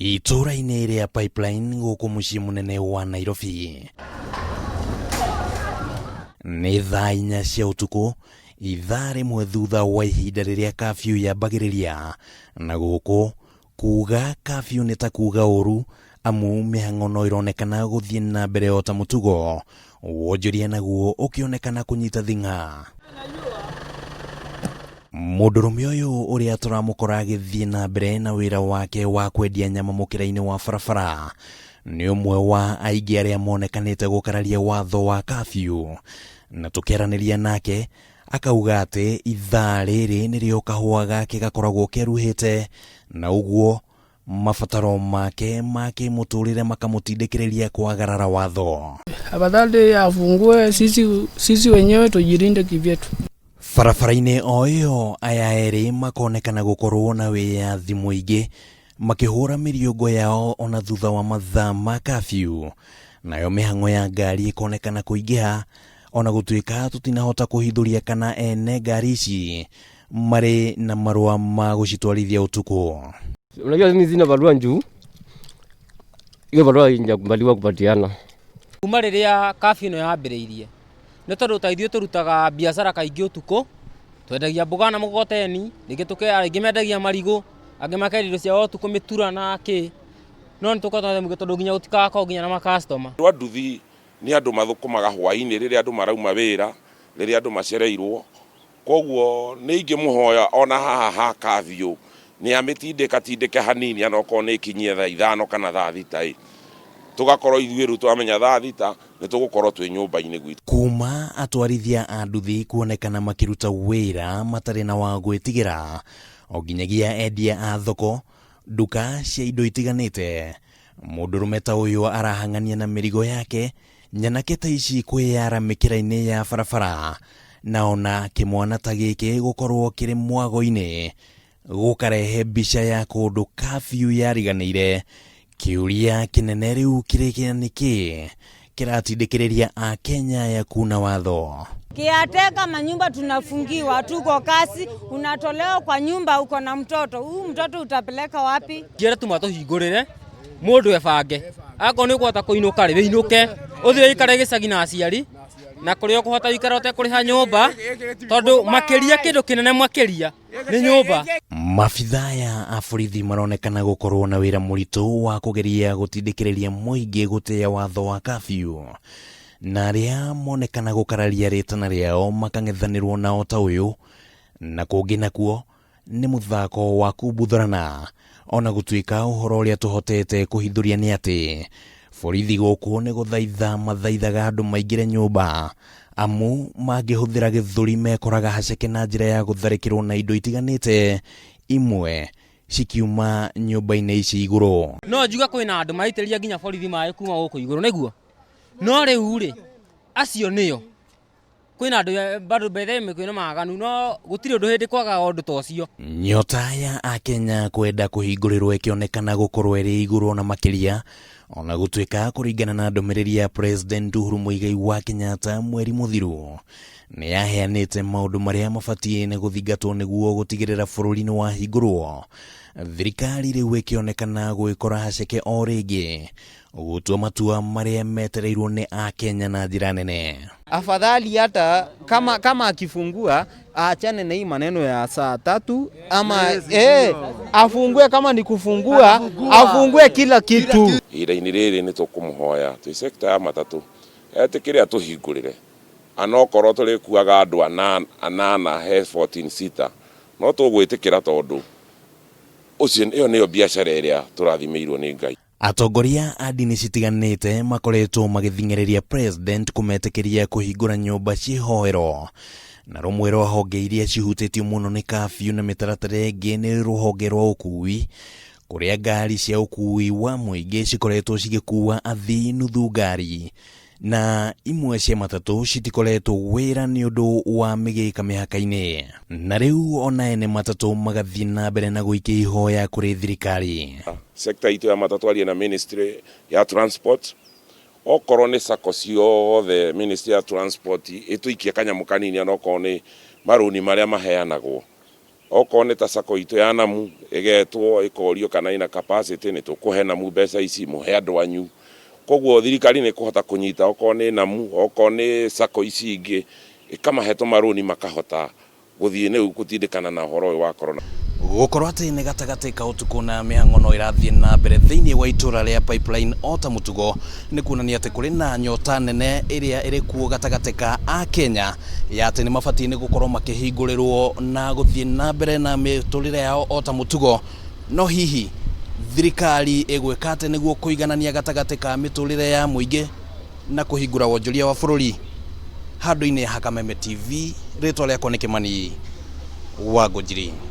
Itũũra-inĩ rĩa Pipeline gũkũ mũciĩ mũnene wa Nairobi. Nĩ thaa 4 cia ũtukũ, ithaa rĩmwe thutha wa ihinda rĩrĩa kafyu yambagĩrĩria, na gũkũ kuga kafyu nĩ ta kuga ũru amu mĩhang'o no ĩronekana gũthiĩ na mbere o ta mũtugo, wonjoria naguo ũkĩonekana kũnyita thing'a. Mũndũrũme ũyũ ũrĩa tũramũkora agĩthiĩ na mbere na wĩra wake wa kwendia nyama mũkĩra-inĩ wa barabara nĩ ũmwe wa aingĩ arĩa monekanĩte gũkararia watho wa kafyu, na tũkĩaranĩria nake akauga atĩ ithaa rĩrĩ nĩrĩo kahũa gake gakoragwo keruhĩte na ũguo mabataro make ma kĩmũtũrĩre makamũtindĩkĩrĩria kwagarara watho. Afadhali afungue, sisi wenyewe tujilinde kivyetu. Barabara-inĩ o ĩyo aya erĩ makonekana gũkorwo na wĩyathi mũingĩ makĩhũra mĩriũngo yao ona thutha wa mathaa ma kafyu, nayo mĩhang'o ya ngari ĩkonekana kũingĩha ona gũtuĩka tũtinahota kũhithũria kana ene ngari ici marĩ na marũa ma gũcitwarithia ũtukũ. Unajua mimi sina barua njuu, hiyo barua haijakubaliwa kupatiana. Kuma rĩrĩa kafyu ĩno yambĩrĩirie, nĩ tondũ ta ithuĩ tũrutaga biacara kaingĩ ũtukũ, twendagia mboga na mũgogoteni, rĩngĩ aingĩ mendagia marigũ, angĩ makendia indo ciao ũtukũ mĩtura na kĩ, no nĩ tũkoretwo na thĩna tondũ nginya gũtikakorwo nginya na makastoma. Andũ a nduthi nĩ andũ mathũkũmaga hwaĩ-inĩ rĩrĩa andũ marauma wĩra, rĩrĩa andũ macereirwo, koguo nĩ ingĩmũhoya ona haha ha kafyu nĩ amĩtindĩka tindĩke hanini onokorwo nĩ ĩkinyie thaa 5 kana thaa 6 ĩ, tũgakorwo ithuĩ rĩu twamenya thaa 6 nĩ tũgũkorwo twĩ nyũmba-inĩ gwitũ. Kuma atwarithia a nduthi kuonekana makĩruta wĩra matarĩ na wa gwĩtigĩra, o nginyagia endia a thoko, nduka cia indo itiganĩte, mũndũrũme ta ũyũ arahang'ania na mĩrigo yake, nyanake ta ici kwĩyara mĩkĩra-inĩ ya barabara, na ona kĩmwana ta gĩkĩ gũkorwo kĩrĩ mwago-inĩ gũkarehe mbica ya kũndũ kafyu yariganĩire. Kĩũria kĩnene rĩu kĩrĩ kĩa nĩkĩ kĩratindĩkĩrĩria Akenya ya kuna watho. Kiateka manyumba tunafungiwa, tuko kasi, unatolewa kwa nyumba uko na mtoto. Huu mtoto utapeleka wapi? Kĩrĩa tuma tũhingũrĩre mũndũ ebange, akorwo nĩ ũkũhota kũinũka rĩ, wĩinũke, ũthiĩ ũikare gĩcagi na aciari, na kũrĩa ũkũhota gũikara ũtekũrĩha nyũmba, tondũ makĩria kĩndũ kĩnene makĩria nĩ nyũmba. Mabithaa ya a borithi maronekana gũkorwo na wĩra mũritũ wa kũgeria gũtindĩkĩrĩria mũingĩ gũtĩĩa watho wa kafyu, na arĩa monekana gũkararia rĩtana rĩao makang'ethanĩrwo nao ta ũyũ, na kũngĩ nakuo nĩ mũthako wa kumbuthũrana, ona gũtuĩka ũhoro ũrĩa tũhotete kũhithũria nĩ atĩ borithi gũkũ nĩ gũthaitha mathaithaga andũ maingĩre nyũmba, amu mangĩhũthĩra gĩthũri mekoraga haceke na njĩra ya gũtharĩkĩrwo na indo itiganĩte, imwe cikiuma nyũmba-inĩ ici igũrũ. No njuge kwĩna andũ maitĩrĩria nginya borithi maĩ kuma gũkũ igũrũ nĩguo, no rĩu rĩ acio nĩo kwĩna andũ bado mbere kwĩna maganu, no gũtirĩ ũndũ hĩndĩ kwagaga ũndũ ta ũcio. Nyota ya Akenya kwenda kũhingũrĩrwo ĩkĩonekana gũkorwo ĩrĩ igũrũ na makĩria, ona gũtuĩka kũringana na ndũmĩrĩri ya President Uhuru Muigai wa Kenyatta mweri mũthiru nĩ yaheanĩte maũndũ marĩa mabatiĩ nĩ gũthingatwo nĩguo gũtigĩrĩra bũrũri nĩ wahingũrwo. Thirikari rĩu ĩkĩonekana gwĩkora haceke o rĩngĩ gũtua matua marĩa metereirwo nĩ Akenya na njĩra nene. Afadhali hata kama akifungua aachane na hii maneno ya saa 3 ama afungue, kama ni kufungua afungue kila kitu. Ihinda-inĩ rĩrĩ nĩ tũkũmũhoya twĩ sector ya matatũ etĩkĩre atũhingũrĩre, anokorwo tũrĩkuaga andũ anana he 14 seater no tũgwĩtĩkĩra tondũ ũcio ĩyo nĩyo biacara ĩrĩa tũrathimĩirwo nĩ Ngai. Atongoria a ndini citiganĩte makoretwo magĩthing'ĩrĩria president kũmetĩkĩria kũhingũra nyũmba cia ihoero, na rũmwe rwa honge iria cihutĩtio mũno nĩ kafyu na mĩtaratara ĩngĩ nĩ rũhonge rwa ũkui, kũrĩa ngari cia ũkui wa mũingĩ cikoretwo cigĩkua athii nuthu ngari, na imwe cia matatũ citikoretwo wĩra nĩ ũndũ wa mĩgĩka mĩhaka-inĩ, na rĩu ona ene matatũ magathiĩ na mbere na gũikia ihoya kũrĩ thirikari. Sekta itũ ya matatũ arie na ministry ya transport, okorwo nĩ sacco ciothe ministry ya transport ĩtũikie kanyamũ kanini, onokorwo nĩ marũni marĩa maheanagwo. Okorwo nĩ ta sacco itũ ya Namu ĩgetwo ĩkorio kana ĩna capacity, nĩ tũkũhe Namu mbeca ici mũhe andũ anyu. Koguo thirikari nĩ kũhota kũnyita okorwo nĩ Namu, okorwo nĩ sacco ici ingĩ, ĩkamahe tũmarũni makahota gũthiĩ nĩu gũtindĩkana na ũhoro ũyũ wa corona. Gũkorwo atĩ nĩ gatagatĩ ka ũtukũ na mĩhang'o no ĩrathiĩ na mbere thĩinĩ wa itũra rĩa Pipeline o ta mũtugo nĩ kuonania atĩ kũrĩ na nyota nene ĩrĩa ĩrĩ kuo gatagatĩ ka Akenya ya atĩ nĩ mabatiĩ nĩ gũkorwo makĩhingũrĩrwo na gũthiĩ na mbere na mĩtũrĩre yao o ta mũtugo. No hihi thirikari ĩgwĩka atĩ nĩguo kũiganania gatagatĩ ka mĩtũrĩre ya mũingĩ na kũhingũra wonjoria wa bũrũri? Handũ-inĩ ha Kameme TV, rĩtwa rĩakwa nĩ Kĩmani wa Ngũnjiri.